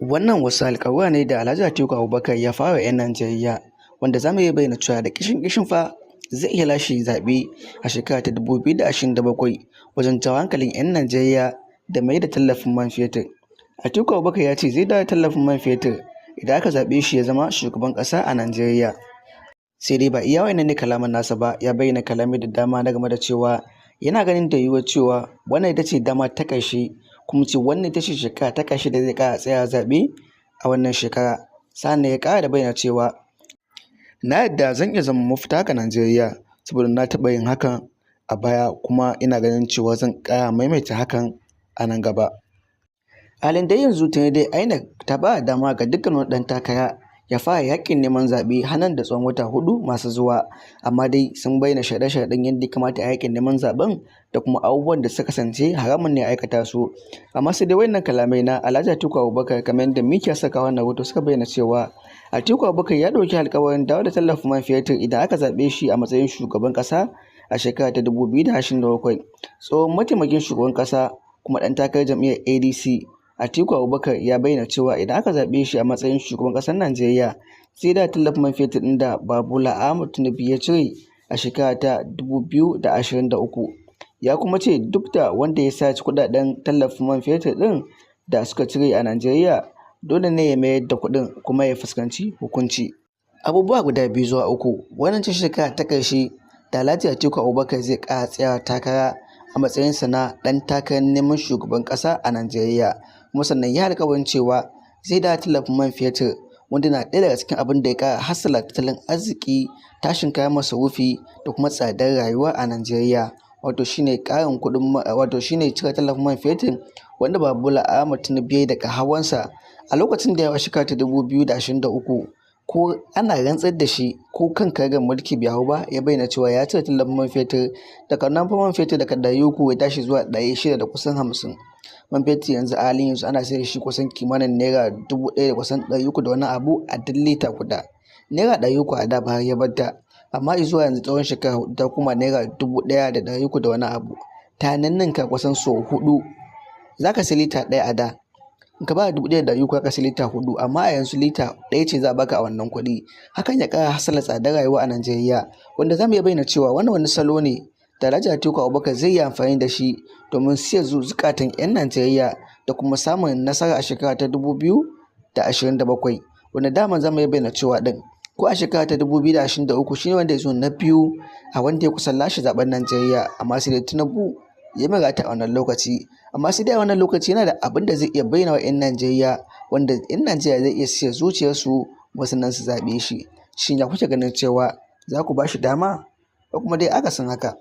Wannan wasu alƙawura ne da Alhaji Atiku Abubakar ya fara 'yan Najeriya, wanda za mu iya bayyana cewa da kishin-kishin fa zai iya lashe zaɓe a shekara ta 2027 wajen jawo hankalin 'yan Najeriya da mai da tallafin man fetur. Atiku Abubakar ya ce zai dawo da tallafin man fetur idan aka zaɓe shi ya zama shugaban ƙasa a Najeriya. Sai dai ba iya waɗannan ne kalaman nasa ba, ya bayyana kalamai da dama na game da cewa yana ganin da yiwuwar cewa wannan ita ce dama ta ƙarshe, kuma ce wannan ita ce shekara ta ƙarshe da zai ƙara tsayawa zaɓe a wannan shekara. Sa'an ya ƙara da bayyana cewa, "Na yadda zan iya zama mafita ga Najeriya, saboda na taɓa yin hakan a baya, kuma ina ganin cewa zan ƙara maimaita hakan a nan gaba." A halin dai yanzu, tuni dai INEC ta ba da dama ga dukkan wani ɗan takara ya fara yaƙin neman zaɓe har nan da tsawon wata 4 masu zuwa, amma dai sun bayyana sharaɗe-sharaɗen yadda ya kamata a yaƙin neman zaɓen da kuma abubuwan da suka kasance haramun ne a aikata su. Amma sai dai waɗannan kalamai na Alhaji Atiku Abubakar, kamar yadda Mikiya suka kawo wannan rahoto, suka bayyana cewa Atiku Abubakar ya ɗauki alƙawarin dawo da tallafin man fetur idan aka zaɓe shi a matsayin shugaban ƙasa a shekara ta 2027. Tsohon mataimakin shugaban ƙasa kuma ɗan takarar jam'iyyar ADC, Atiku Abubakar, ya bayyana cewa idan aka zaɓe shi a matsayin shugaban ƙasar Najeriya, zai dawo da tallafin man fetur ɗin da Bola Ahmed Tinubu ya cire a shekara ta 2023. Ya kuma ce duk da wanda ya saci kuɗaɗen tallafin man fetur ɗin da suka cire a Najeriya, dole ne ya mayar da kuɗin kuma ya fuskanci hukunci. Abubuwa guda biyu zuwa uku: wannan ce shekara ta ƙarshe da Alhaji Atiku Abubakar zai ƙara tsayawa takara a matsayinsa na ɗan takarar neman shugaban ƙasa a Najeriya, kuma sannan ya alƙawarin cewa zai dawo da tallafin man fetur, wanda na ɗaya daga cikin abin da ya ƙara hassala tattalin arziki, tashin kayan masarufi da kuma tsadar rayuwa a Najeriya, wato shine ƙarin kuɗin, wato shine cire tallafin man fetur wanda Bola Ahmed Tinubu ya yi daga hawansa a lokacin da ya hau shekara ta 2023. Ko ana rantsar da shi ko kan karagar mulki bai hau ba, ya bayyana cewa ya cire tallafin man fetur. Daga nan fa man fetur daga 300 ya tashi zuwa 600 da kusan 50. Man fetur yanzu, a halin yanzu, ana sayar da shi kusan kimanin naira 1,000 da kusan 300 da wani abu a duk lita guda. Naira 300 a da ba ya barta, amma zuwa yanzu, tsawon shekara 4, ta koma naira 1,300 da wani abu, ta ninninka kusan sau huɗu. Za ka sayi lita ɗaya a da, in ka ba da 1,300, ka sayi lita huɗu, amma a yanzu lita ɗaya ce za a baka a wannan kuɗi. Hakan ya ƙara hassala tsadar rayuwa a Najeriya, wanda za mu iya bayyana cewa wannan wani salo ne da Alhaji Atiku Abubakar zai yi amfani da shi domin siya zukatan 'yan Najeriya da kuma samun nasara a shekara ta 2027, wanda daman za mu iya bayyana cewa ɗin ko a shekara ta 2023 shi ne wanda ya zo na biyu a wanda ya kusan lashe zaɓen Najeriya, amma sai dai Tinubu ya mai rata a wannan lokaci. Amma sai dai a wannan lokaci yana da abin da zai iya bayyana wa 'yan Najeriya, wanda 'yan Najeriya zai iya siya zuciyarsu kuma sannan su zaɓe shi. Shin ya kuke ganin cewa za ku ba shi dama ko kuma dai akasin haka?